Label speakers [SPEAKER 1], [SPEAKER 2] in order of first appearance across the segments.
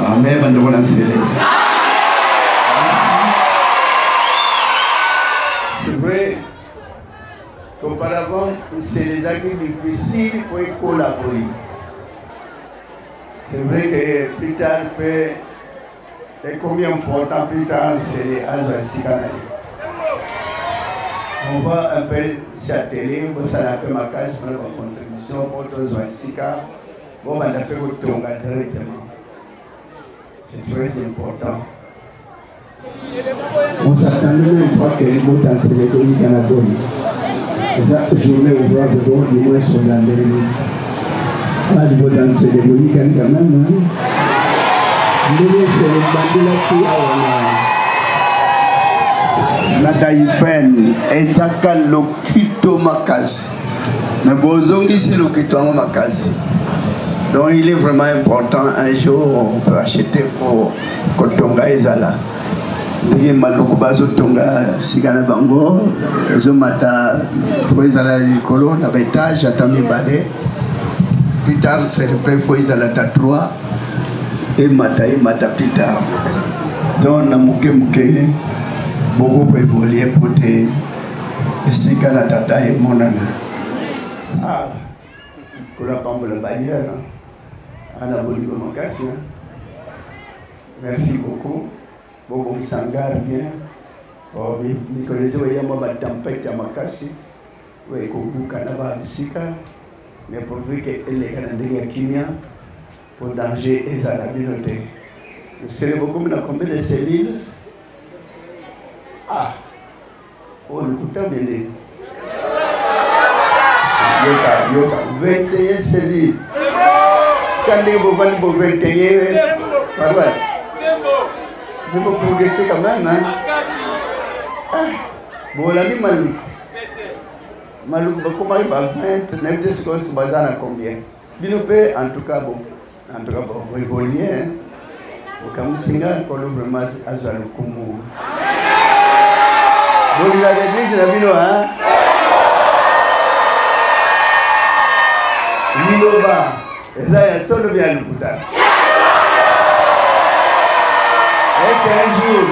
[SPEAKER 1] Amen, bandeko na nsele. C'est vrai qu'auparavant, nsele ezalaki difficile po ekola boye. C'est vrai que plus tard mpe ekomi important plus tard nsele azwa esika na ye. On va un peu s'atteler, bosala mpe makasi mpona bacontribution mpo tozwa esika bobanda mpe kotonga directement. C'est très important. On s'attendait même pas que libota nsele toyika na boye. Eza journée ouvrable bon du moins soza ndenge nini. Ah libota nsele boyikani quand même. Hein? Ndenge nsele bandelaki awa na na Daipen ezaka lokito makasi mais bozongisi lokito yango makasi. Donc il est vraiment important un jour on peut acheter pour kotonga ezala ndenge maluku bazotonga sika na bango ezomata po ezala likolo na baetage ata mibale plus tard c'est faut ezala ata 3 emata emata plus tard donc na moke moke boko koevolue po te esika na tata emonana. Ah, kola pambola bailleur ana bolingo makasi. Merci beaucoup. Bobongisa hangar bien. Oh, mikolo ezoya mwa batempete ya makasi oyo ekobuka na babisika mais pourvu ke eleka na ndenge ya kimia po danger ezala bino te. Nsele bokomi na combien de cellules? Ah, oyo lokuta bende yoka yoka 21 cellules ka ndenge bovandi bo 21 paroisse mais bo progresser quand même hein? Ah, bolandi maluku maluku bakomaki ba 20 nayebi te sikoyo baza na combien bino mpe en tout cas bon en tout cas bon boévolue hein? Okamwisi nga nkolo vraiment azwa lokumu. Bolingaka eglise na bino hein? Liloba eza ya solo bya lokuta. Ese un jour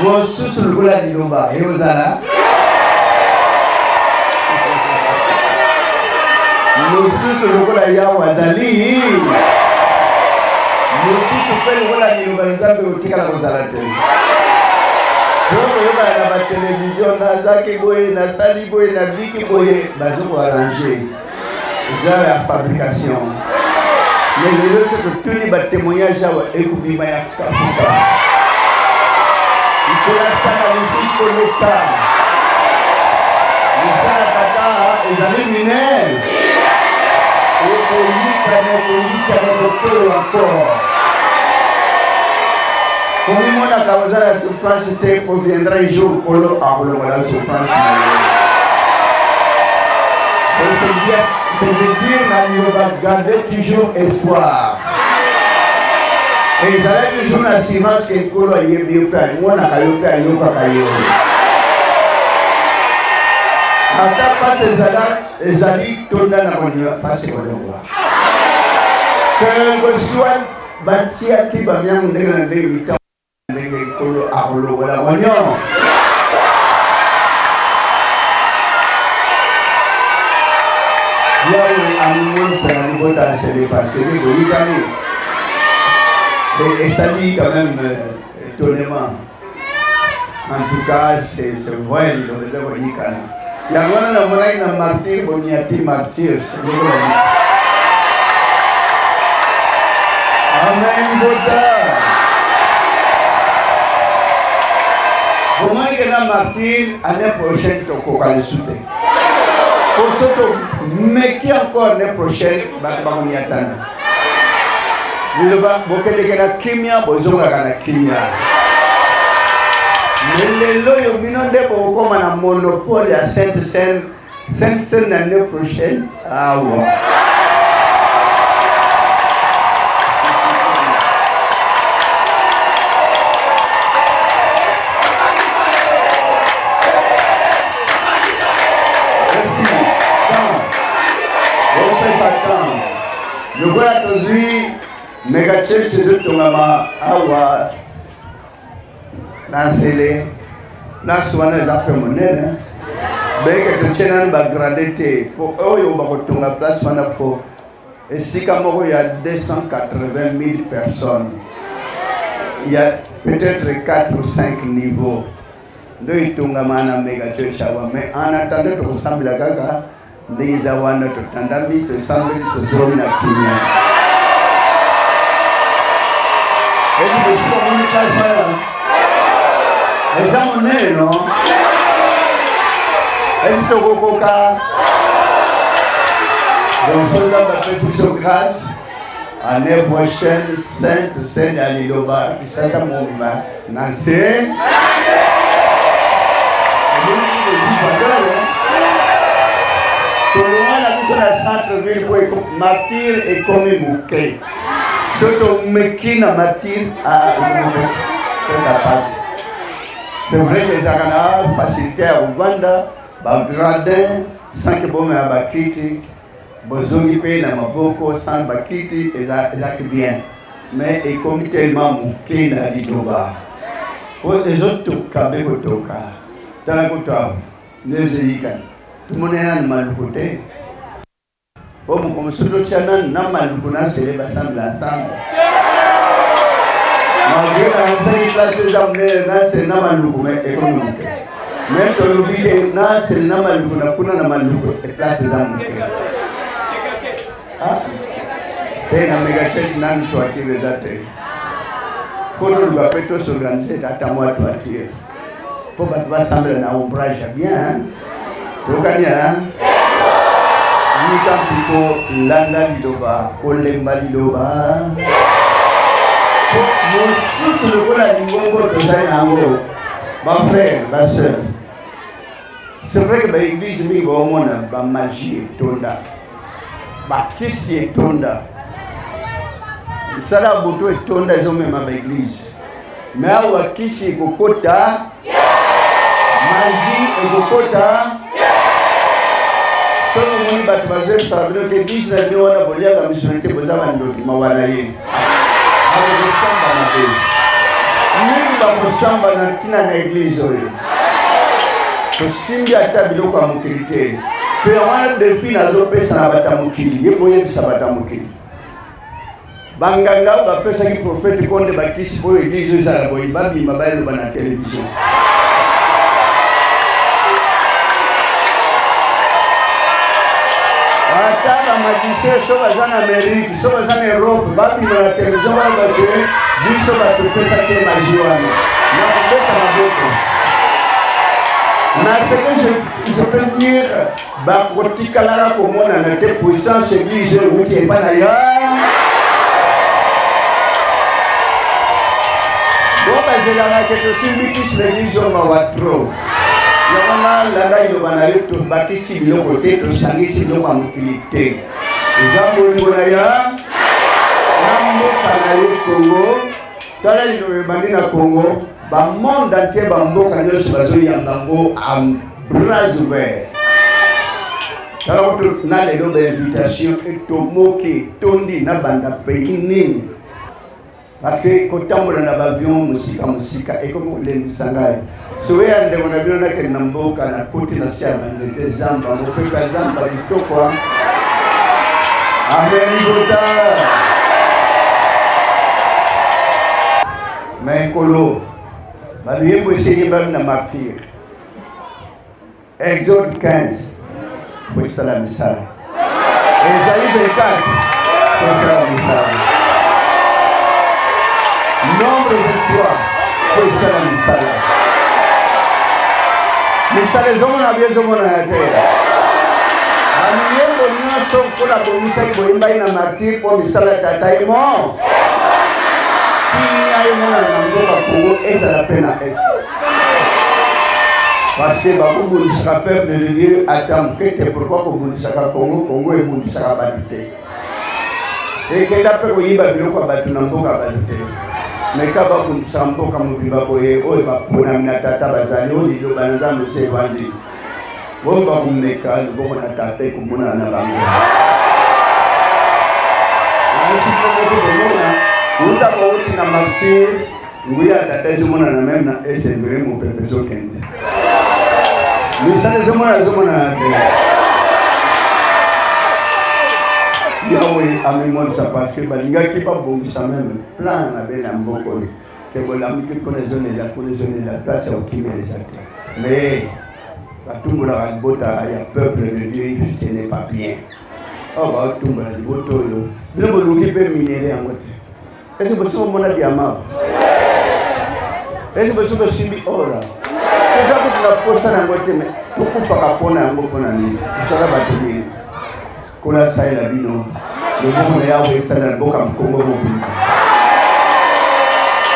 [SPEAKER 1] mosusu lokola liloba ekozala mosusu lokola yawe azali mosusu mpe lokola liloba ya nzambe otikala kozala te po koyokana na batelevizio nazaki boye nasali boye nabiki boye bazo koarrange eza ya fabrication mais lelo soki totuni batémoignage awa ekobima ya kafuka ikolasaka lisusu koleka mosala tata ezali minene ekoyikana ekoyikana ekopelo encore komimonaka oza na souffrance te oviendra un jour kolo akolongola souffrance na yo. C'est de dire na liloba garder toujours espoir. Ezalaki toujours na assurance ke Nkolo ayebi yo mpe amonaka yo mpe ayokaka yo. Ata mpasi ezala ezali tonda na kondima mpasi ekolongwa. Quelque soit batiaki bamiango ndenge na ndenge mitambo ndenge Nkolo akolongola yango nyonso. Yawe amimonisa na libota ya Selefasele boyikani esali quand même euh, étonnement. En tout cas, c'est vrai, liloba eza koyikana. Yango wana namonaki na martyr boniati martyrs lokola Amen libota. Bomoni ke na martyr année prochaine tokoka lisusu te. Po soki tomeki encore année prochaine bato bakoniatana. Liloba bokendeke na kimia bozongaka na kimia. Mais lelo oyo bino nde bokokoma na monopole ya Sainte Seine, Sainte Seine l'année prochaine awa. Mega church ezotongama awa na Nsele, place wana eza mpe monene, beke totie nanu bagrade te mpo oyo bakotonga place wana fo esika moko ya 280 000 personnes, il y a peut-être 4 ou 5 niveaux nde etongama na mega church awa. Mais en attendant, tokosambela kaka ndenge eza wana, totandami, tosambeli, tozongi na kimia. Esi bosi bomoni place wana eza monene, no? Esi tokokoka? Donc so Nzambe apesi biso grâce, année prochaine, Sainte Cène ya liloba, Kinshasa mobimba na nse. Tolonga na biso na centre ville po Martyr ekomi moke. So tomeki na Martyr, pesa pasi. C'est vrai que ezalaka na facilité ya kovanda, bagradin, sans ke bomema bakiti, bozongi mpe na maboko sans bakiti, ezalaki bien, mais ekomi tellement moke na liloba po ezotoka be kotoka. Tala kutu awa nde ezoyikana, tomoni nani Maluku te, po moko mosusu totya nanu na Maluku na Nsele basambela ensemble, malgré nayebisaki place eza monene na Nsele na Maluku, mais ekomi moke. Mais tolobi te na Nsele na Maluku, na kuna na Maluku place eza moke te. Na mega church nanu toitire eza te, po toluka mpe tos'organiser ata mwa toitire mpo bato basambela na ombrage ya bien. Tokani yika mpiko, landa liloba, kolemba liloba. Mosusu lokola lingombo tozali na yango, bafrère, basœur, c'est vrai que baéglise mingi baomona bamagie etonda, bakisi etonda, misala ya butu etonda, ezomema baéglise. Mais awa kisi ekokota, magie ekokota. Soki omoni bato bazoyebisaka bino te église na bino wana boliaka misolo te, boza bandoki, mawa na ye, akokosamba mabe mingi. Bakosamba na ntina na église oyo tosimbi ata biloko ya mokili te. Mpe yango wana défi nazopesa na bato ya mokili, ye boyebisa bato ya mokili, banganga bapesaki prophète Konde bakisi oyo église oyo ezala boye, babima bayaloba na télévision. Ata bamagicien so baza na Amérique, so baza na Europe, babima na télévision baloba te biso bato topesaki ye magie wana, na kobeta maboko. Na ce que je peux dire, bakotikalaka komonana te puissance église oyo ewuti epai na ya bo bazelaka ke tosimbi kisi na église oyo. Mawa trop. Yango nalanda liloba na yo, tobakisi biloko te, tosangisi biloko ya mokili te. Eza bolingo na ya na mboka na yo Kongo. Tala liloba ebandi na Kongo, bamonde entier, bamboka nyonso bazoyamba yango en bras ouverts. Tala kutu na lelo bainvitation etomoki, etondi na banda pays nini, parce que kotambola na baavion mosika mosika ekomi kolembisa ngai. Sowe ya ndeko na bino, nakende na mboka, nakoti na se ya banzete, zamba, mopepe zamba kitoko. Amen. Libota me Nkolo, baluyembo esi eyembami na Martyr, Exode 15 fo esala misala, Esaïe 24 fo esala misala, Nombre 23 fo esala misala. Misala ezomona bi ezomonana te. Baluyembo nyonso mpona bongisaki boyembaki na Martyr mpo misala tata ye mo kimia emonana na mboka Kongo, ezala mpe na Est, parce que bakobundisaka peuple de Dieu ata moke te. Pourquoi kobundisaka Kongo? Kongo ebundisaka bato te, ekenda mpe koyiba biloko ya bato na mboka ya bato te. Me ka babundisaka mboka mobimba boye, oyo baponami na tata bazali, oyo liloba na Nzambe se evandi, oyo bakomeka loboko na tata ekomonana na bango. Nalakisi bino moko bomona uta bouti na martyr nguya ya tata ezomonana meme na esengeli mopepe ezokende misala ezomonana ezomonana te. Yawe amimonisa parce que balingaki babongisa meme plan na bene ya mboka oyo ke bolamuki mpona ezolela mpona ezolela place ya kokimela eza te, mais batumbolaka libota ya peuple de Dieu, ce n'est pas bien. Oyo baotumbola libota oyo, bino boluki mpe minerais yango te. Ese bosi bomona diamant? Ese bosi bosimbi ora? Toza kutu na posa na yango te, me tokufaka mpona yango. Mpona nini? Tosala bato nini? Kola asalela bino loboko na Yawe esala na mboka Kongo mobimba.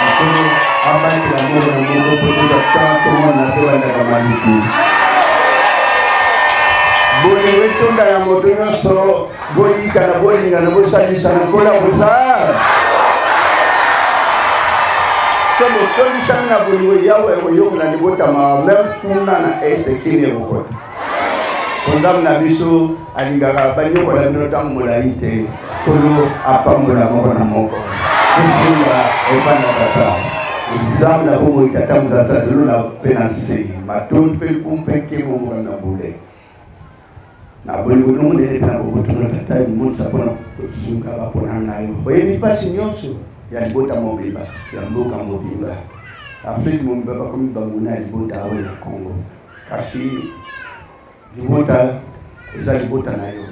[SPEAKER 1] Nkolo abatela moko na moko mpo toza tantomona mpe bandaka maluku. Bolingo etonda na moto nyonso, boyikana, bolingana, bosalisana. Nkolo akoza so botondisami na bolingo, Yawe ekoyokola libota mawa meme kuna na este kini ekokota. Po Nzambe na biso alingaka banyokola bino ntango molai te. Nkolo apambola moko na moko. Tosunga epai na Tata Nzambe na bomoi, Tata mozalisa zelo na mpe na nse, matondi mpe likumu mpe nkembo mboka na bule na bolingo no monene mpe na boboto na Tata emonisa mpona kosunga bapona na yo. Oyebi mpasi nyonso ya libota mobimba, ya mboka mobimba, Afrike mobimba. Bakomi banguna ya libota oyo ya Congo, kasi libota eza libota na yo.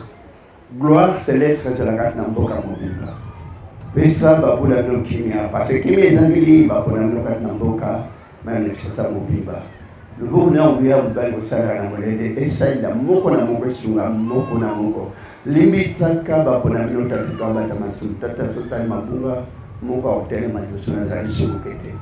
[SPEAKER 1] Gloire céleste ezalaka na mboka mobimba. Pesa babula bino kimia, parce que kimia ezangeli bapona bino kati na mboka meme na Kinshasa mobimba. Loboko na yango ya mobali kosalaka na molende, esalela moko na moko, esunga moko na moko. Limbisaka bapona bino, Tata. Toabata masumu, Tata. Sotali mabunga moko akotelema liboso nazali sumuke te.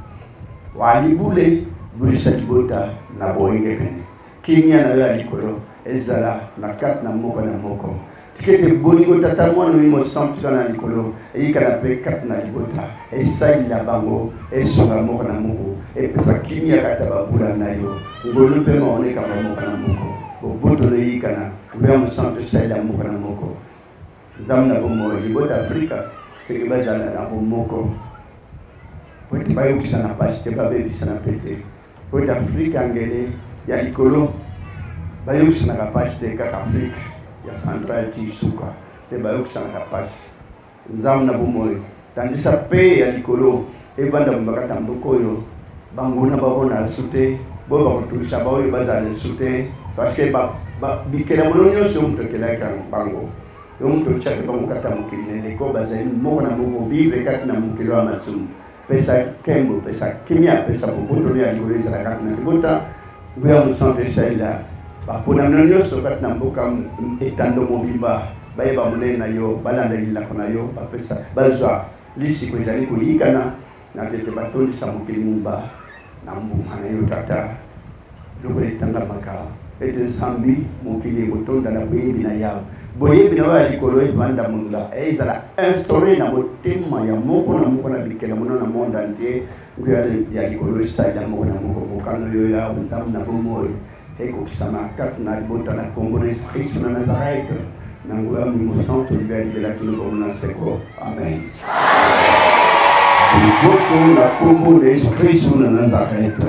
[SPEAKER 1] Walibule bulisa libota na boyengebene. Kimia na yo ya likolo ezala na kati na moko na moko. Tika ete bolingo Tata, Mwana, Molimo Santu na likolo eyikana mpe kati na libota, esalela bango, esunga moko na moko, epesa kimia kati ya babula na yo. Ngolu mpe mawa ekamba moko na moko, boboto eyikana, nguya mosantu esalela moko na moko. Nzambe na bomoi, libota Afrika seke bazala na bomoko po ete bayokisana mpasi te, babebisana mpe te, po ete Afrika ngele ya likolo bayokisanaka mpasi te, kaka Afrike ya centrale ti suka te bayokisanaka mpasi. Nzambe na bomoi, tandisa mpe ya likolo evanda mombaka ta mboka oyo, banguna babona su te, boyo bakotungisa baoyo bazala su te, parce que bikelamono nyonso yo moto okelaki bango, yo moto otiaki bango kati ya mokili na eleko bazali moko na moko vivre kati na mokili ya masumu. Pesa nkembo, pesa kimia, pesa boboto ya likolo ezala kati na libota. Nguya mosantu esalela baponano nyonso kati na mboka etando mobimba, bayeba monene na yo, balanda lilako na yo, bapesa bazwa lisiko ezali koyikana na tete, batondisa mokili mumba na mbuma na yo, Tata, lokola etangamaka ete Nzambi mokili ekotonda na boyebi na Yawe. Boyebi na oyo ya likolo evanda monga, ezala instauré na motema ya moko na moko na bikela mono na monde entier. Nguya ya likolo esalela moko na moko. Mokano yo ya Nzambe na bomoi ekokisama kati na libota na Kongo na Yesu Kristo na Nazareth, na nguya Molimo Santo, libela libela kino bongo na seko. Amen. Loboko na nkombo na Yesu Kristo na Nazareth.